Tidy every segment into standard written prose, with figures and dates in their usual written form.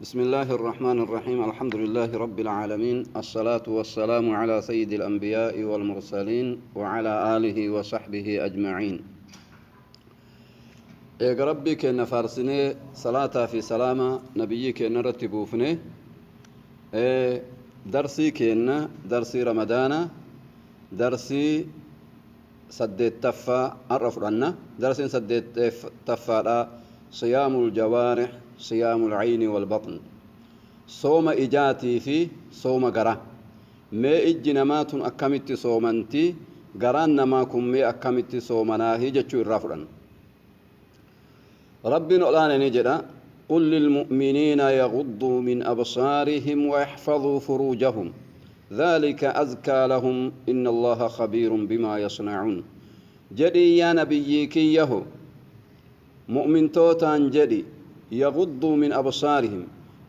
بسم الله الرحمن الرحيم. الحمد لله رب العالمين، الصلاة والسلام على سيد الأنبياء والمرسلين وعلى آله وصحبه أجمعين. Eega Rabbii keenna faarsinee, salaataa fi salaama nabiyyii keenna irratti buufne, darsii keenna, darsii Ramadaana, darsii saddeettaffaa har'a fudhanna. Darsiin saddeettaffaadha siyaamul jawaarih, siyaamul ayni wal baxn, sooma ijaatii fi sooma gara. Mee ijji namaa tun akkamitti soomanti? Garaan namaa kun mee akkamitti soomanaahi jechuu irraa fudhanna. Rabbiin ol'aane ni jedha: قل للمؤمنين يغضوا من أبصارهم ويحفظوا فروجهم ذلك أزكى لهم إن الله خبير بما يصنعون. Jedhi yaa nabiyyii kiyyahu, mu'mintootaan jedhi, يغضوا من أبصارهم,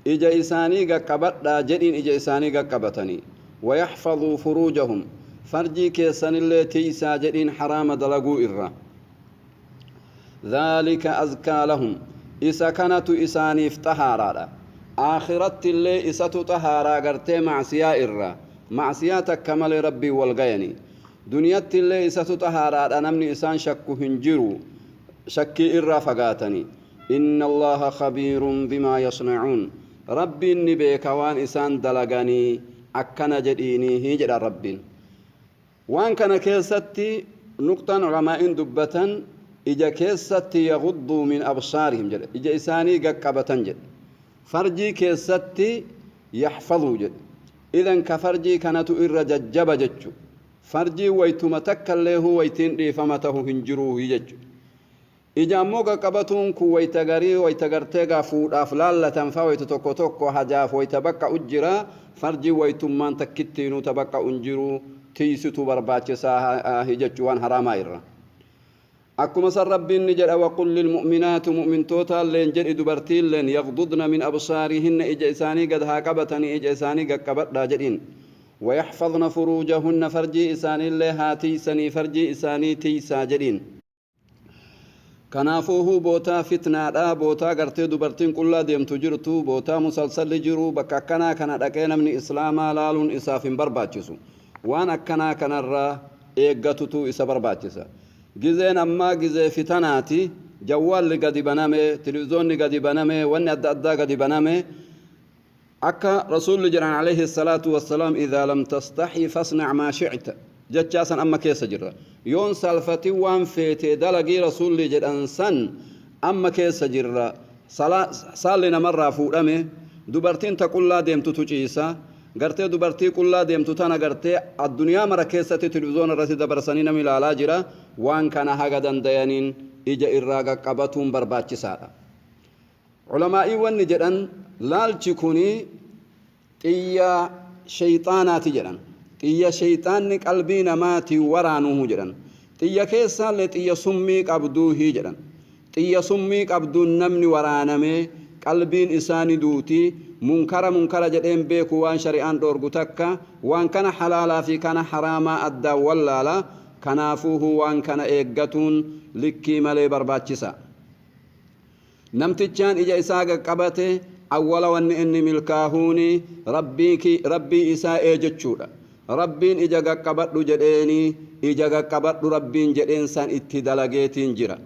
ija isaanii qaqqabadhaa jedhiin, ija isaanii qaqqabatanii, ويحفظوا فروجهم, farjii keessanillee tiisaa jedhiin haraama dalaguu irra. ذلك أزكى لهم, isa kanatu isaaniif xahaaraadha. Aakhiratti illee isatu xahaaraa gartee macsiyaa irra, macsiyaa takka malee Rabbii wal gayanii. Duniyatti illee isatu xahaaraadha, namni isaan shakku hin jiru, shakkii irraa fagaatanii. إن الله خبير بما يصنعون, Rabbiin ni beeka waan isaan dalaganii. Akkana jedhiinii jedha Rabbiin. Waan kana keessatti nuqxaan culamaa'in dubbatan, ija keessatti يغضوا من أبصارهم jedhe, ija isaanii gaqqabatan jedhe. Farjii keessatti يحفظوا jedhe. Idan ka farjii kanatu irra jajjaba jechu. Farjii waytuma takka illee hu waytiin dhiifama tahu hin jiruu jechu. Ija ammoo qaqqabatuun kun wayta garii, wayta gartee gaa fuudhaaf laallatan fa, wayta tokko tokko hajaaf wayta bakka ujjira. Farjii waytummaan takkittiinuu ta bakka unjiru tiisitu barbaachisaa jechuu waan haraamaa irra. Akkuma san Rabbiin ni jedha: وقل للمؤمنات, mu'mintootaalleen jedhi, dubartiilleen, يغضضن من أبصارهن, ija isaanii gad haa qabatanii, ija isaanii qaqqabadhaa jedhiin, ويحفظن فروجهن, farjii isaaniillee haa tiisanii, farjii isaanii tiisaa jedhiin. Kanaafuuhu bootaa fitnaadha, bootaa gartee dubartiin qullaa deemtu jirtu, bootaa musalsalli jiru, bakka akkanaa kana dhaqee namni Islaamaa laaluun isaaf hin barbaachisu. Waan akkanaa kanarraa eeggatutu isa barbaachisa. Gizeen ammaa gizee fitanaati. Jawwaalli gadi baname, televizyoonni gadi baname, wanni adda addaa gadi baname. Akka Rasuulli jedhan عليه الصلاة والسلام: إذا لم تستحي فاصنع ما شئت jechaa san amma keessa jirra. Yoon salfati waan feete dalagii Rasuulli jedhan san amma keessa jirra. Saalli namarraa fuudhame, dubartiin ta qullaa deemtutu ciisa. Gartee dubartii qullaa deemtu tana gartee addunyaa mara keessatti televizyoona irratti dabarsanii nama ilaalaa jira. Waan kana haga dandayaniin ija irraa qaqqabatuun barbaachisaadha. Culamaa'ii wanni jedhan, laalchi kuni xiyya sheyxaanaati jedhan, xiyya sheyxaanni qalbii namaatiin waraanuhu jedhan. Xiyya keessaallee xiyya summii qabduuhi jedhan. Xiyya summii qabduun namni waraanamee qalbiin isaani duuti. Munkara munkara jedheen beeku, waan shari'aan dhoorgu takka, waan kana halaalaa fi kana haraamaa addaan wallaala. Kanaafuuhu waan kana eeggatuun likkii malee barbaachisa. Namtichaan ija isaa qaqqabate, awwala wanni inni milkaahuuni Rabbii isaa ee jechuudha. Rabbiin ija qaqqabadhu jedheeni, ija qaqqabadhu Rabbiin jedheen san itti dalageetiin jira.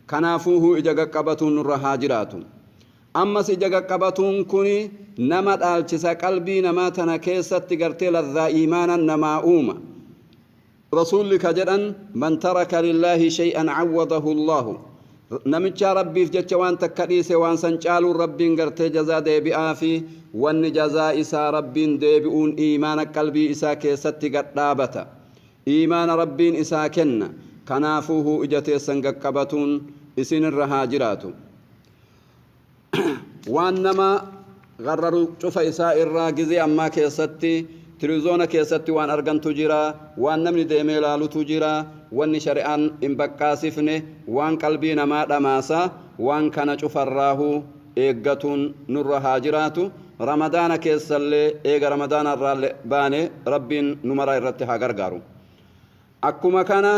Kanaafuuhu ija qaqqabatuun nurra haa jiraatu. Ammas ija qaqqabatuun kun nama dhaalchisa. Qalbii namaa tana keessatti gartee ladhaa iimaanan namaa uuma. Rasuulli ka jedhan: من ترك لله شيئا عوضه الله. Namicha Rabbiif jecha waan takka dhiise, waan san caaluun Rabbiin gartee jazaa deebi'aa fi wanni jazaa isaa Rabbiin deebi'uun iimaana qalbii isaa keessatti gadhaabata, iimaana Rabbiin isaa kenna. Kanaafuuhu ija teessan qaqqabatuun isinirra haa jiraatu. Waan nama garraru cufa isaa irraa gizee ammaa keessatti tilivizoona keessatti waan argantu jira, waan namni deemee ilaalutu jira. Wanni shari'aan hin baqqaasifne waan qalbii namaa dhamaasa. Waan kana cufarraahu eeggatuun nurra haa jiraatu. Ramadaana keessallee, eega Ramadaana irraallee baane, Rabbiin nu mara irratti haa gargaaru. Akkuma kana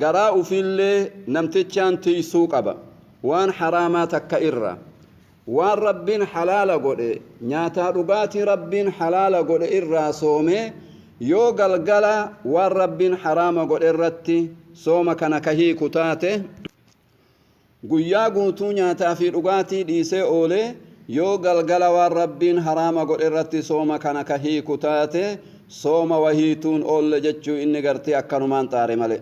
garaa ufiillee namtichaan tiysuu qaba waan haraamaa takka irra. Waan Rabbiin halaala godhe, nyaataa dhugaatii Rabbiin halaala godhe irraa soomee, yoo galgala waan Rabbiin haraama godhe irratti sooma kana ka hiiku taate, guyyaa guutuu nyaataa fi dhugaatii dhiisee oolee, yoo galgala waan Rabbiin haraama godhe irratti sooma kana ka hiiku taate, sooma wahiituun oolle jechuu, inni gartee akkanumaan xaare malee.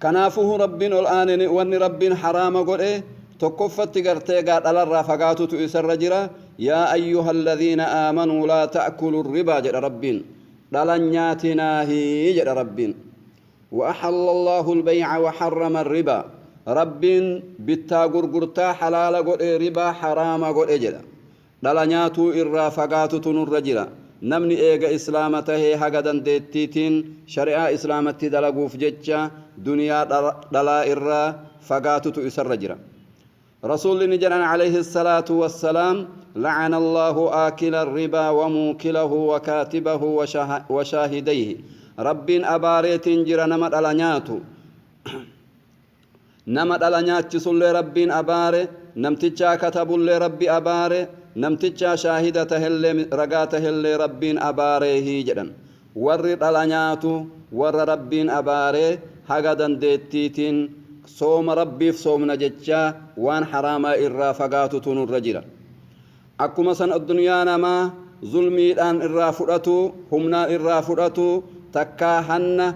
Kanaafuhu Rabbiin ol aane wanni Rabbiin haraama godhe tokkoffatti gartee gaa dhalarraa fagaatutu isarra jira. Yaa ayyuha alladhiina aamanuu laa ta'kulu ribaa jedha Rabbiin. Dhala nyaatinaahi jedha Rabbiin. وأحل الله البيع وحرم الربا. Rabbiin bittaa gurgurtaa halaala godhe, ribaa haraama godhe jedha. Dhala nyaatuu irraa fagaatutu nurra jira. Namni eega Islaama tahee haga dandeettiitiin shari'aa Islaamatti dalaguuf jecha duniyaa dhalaa irraa fagaatutu isarra jira. Rasuulli ni jedhan alayhi salaatu wassalaam: la'ana Allaahu aakila ribaa wa muukilahu wa kaatibahu wa shaahidayhi. Rabbiin abaareetiin jira nama dhala nyaatu, nama dhala nyaachisullee Rabbiin abaare, namtichaa katabullee Rabbi abaare, namtichaa shaahida tahellee, ragaa tahellee Rabbiin abaareehi jedhan. Warri dhala nyaatu warra Rabbiin abaaree. Haga dandeettiitiin sooma Rabbiif soomna jechaa waan haraamaa irraa fagaatutu nurra jira. Akkuma san addunyaa namaa zulmiidhaan irraa fudhatu, humnaan irraa fudhatu, takkaa hanna,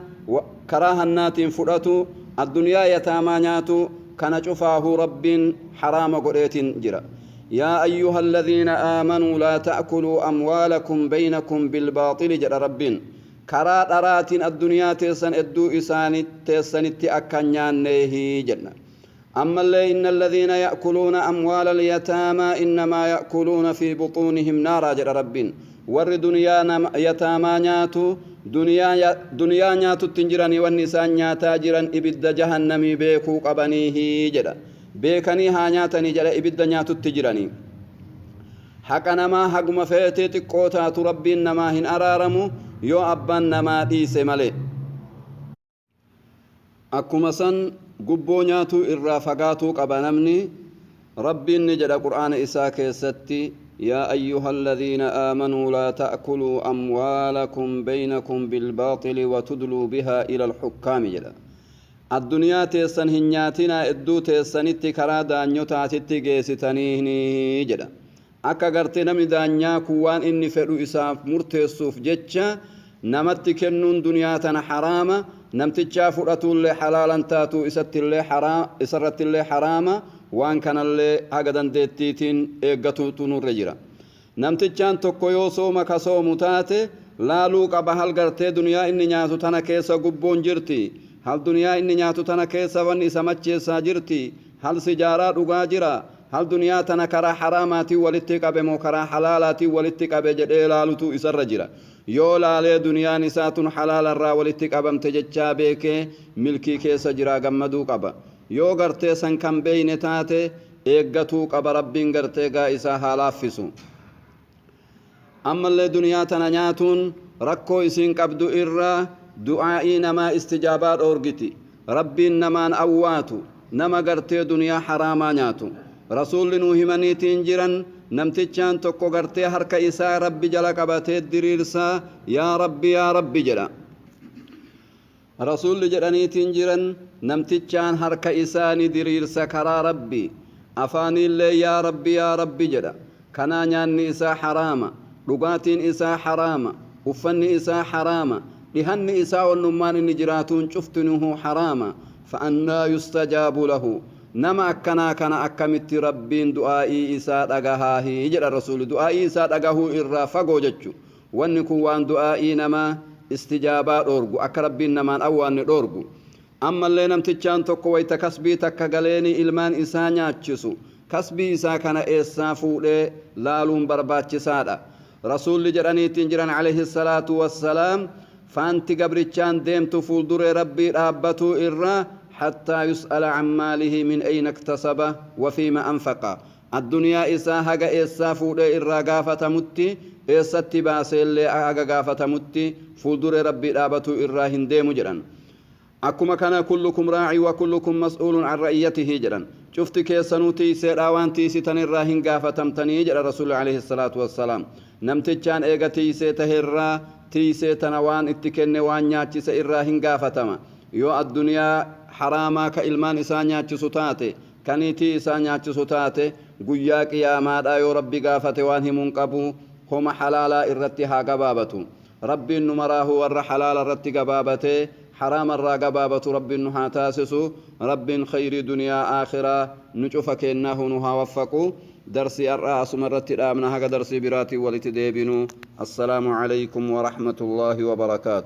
karaa hannaatiin fudhatu, addunyaa yataamaa nyaatu, kana cufaahuu Rabbiin haraama godheetiin jira. Yaa ayyuha alladhiina aamanuu laa ta'kuluu amwaalakum baynakum bilbaaxili jedha Rabbiin. Karaa dharaatiin addunyaa teessan edduu isaanii teessanitti akka hin nyaanneehi jedha. Ammallee inna alladhiina ya'kuluuna amwaala alyataamaa innamaa ya'kuluuna fi buxuunihim naaraa jedha Rabbiin. Warri duniyaa yataamaa nyaatu duniyaa nyaatutti hin jiranii, wanni isaan nyaataa jiran ibidda jahannamii beekuu qabaniihi jedha. Beekanii haa nyaatanii jedha, ibidda nyaatutti jiranii. Haqa namaa haguma feetee xiqqoo taatu Rabbiin namaa hin araaramu, yoo abbaan namaa dhiise malee. Akkuma san gubboo nyaatuu irraa fagaatuu qaba namni. Rabbiin ni jedha Qur'aana isaa keessatti: yaa ayyuha alladhiina aamanuu laa ta'kuluu amwaalakum baynakum bilbaaxili watudluu bihaa ila alxukkaami jedha. Addunyaa teessan hin nyaatinaa idduu teessanitti karaa daanyotaatitti geessitanii jedha. Akka gartee namni daanyaa kun waan inni fedhu isaaf murteessuuf jecha namatti kennuun duniyaa tana haraama. Namtichaa fudhatuullee halaalan taatu, isattillee isarrattillee haraama. Waan kanallee haga dandeettiitiin eeggatuutu nurra jira. Namtichaan tokko yoo sooma ka soomu taate laaluu qaba, hal gartee duniyaa inni nyaatu tana keessa gubboon jirti, hal duniyaa inni nyaatu tana keessa wanni isa macheessaa jirti, hal sijaaraa dhugaa jira, hal duniyaa tana karaa haraamaatiin walitti qabe moo karaa halaalaatiin walitti qabe jedhee laalutu isarra jira. Yoo laalee duniyaan isaa tun halaalarraa walitti qabamte jechaa beekee, milkii keessa jiraa, gammaduu qaba. Yoo gartee san kan beeyne taate eeggatuu qaba. Rabbiin gartee gaa isaa haa laaffisu. Ammallee duniyaa tana nyaatuun rakkoo isiin qabdu irraa du'aa'ii namaa istijaabaa dhoorgiti. Rabbiin namaan awwaatu nama gartee duniyaa haraamaa nyaatu. Rasuulli nuu himaniitiin jiran, namtichaan tokko gartee harka isaa Rabbi jala qabatee diriirsaa, "Yaa Rabbi, yaa Rabbi" jedha. Rasuulli jedhaniitiin jiran, namtichaan harka isaa ni diriirsa karaa Rabbi, afaaniillee "Yaa Rabbi, yaa Rabbi" jedha. Kanaa nyaanni isaa haraama, dhugaatiin isaa haraama, uffanni isaa haraama, dhihanni isaa, wannummaan inni jiraatuun cuftinuhu haraama. Fa'annaa yustajaabu lahu? Nama akkanaa kana akkamitti Rabbiin du'aa'ii isaa dhagahaahi jedha Rasuulli. Du'aa'ii isaa dhagahuu irraa fagoo jechu. Wanni kun waan du'aa'ii namaa istijaabaa dhoorgu, akka Rabbiin namaan awwaanne dhoorgu. Ammallee namtichaan tokko wayta kasbii takka galeeni ilmaan isaa nyaachisu, kasbii isaa kana eessaa fuudhee laaluun barbaachisaadha. Rasuulli jedhaniitiin jiran alayhi salaatu wassalaam, faanti gabrichaan deemtu fuulduree Rabbii dhaabbatuu irraa hattaa yus'ala an maalihi min ayna iktasaba wa fiima anfaqa. Addunyaa isaa haga eessaa fuudhee irraa gaafatamutti, eessatti baaseellee haga gaafatamutti fuulduree Rabbii dhaabatuu irraa hin deemu jedhan. Akkuma kana kullukum raaci wa kullukum mas'uulun an ra'iyyatihi jedhan. Cufti keessanuu tiiyseedhaa waan tiiysitan irraa hin gaafatamtanii jedha Rasuulli alayhi salaatu wassalaam. Namtichaan eega tiiysee tahe irraa tiiysee tana waan itti kenne waan nyaachise irraa hin gaafatama. Yoo adduniyaa haraamaa ka ilmaan isaa nyaachisu taate, ka niitii isaa nyaachisu taate, guyyaa qiyaamaadhaa yoo Rabbi gaafate waan himu hin qabu, homa halaalaa irratti haa gabaabatu. Rabbiin nu maraahuu warra halaala irratti gabaabatee haraama irraa gabaabatu Rabbiin nu haa taasisu. Rabbiin kheyrii duniyaa aakhiraa nu cufa keennaahuu nu haa waffaqu. Darsii ar'aa asuma irratti dhaabna haga darsii biraatiin walitti deebinu. Assalaamu aleykum warahmatullaahi wabarakaatu.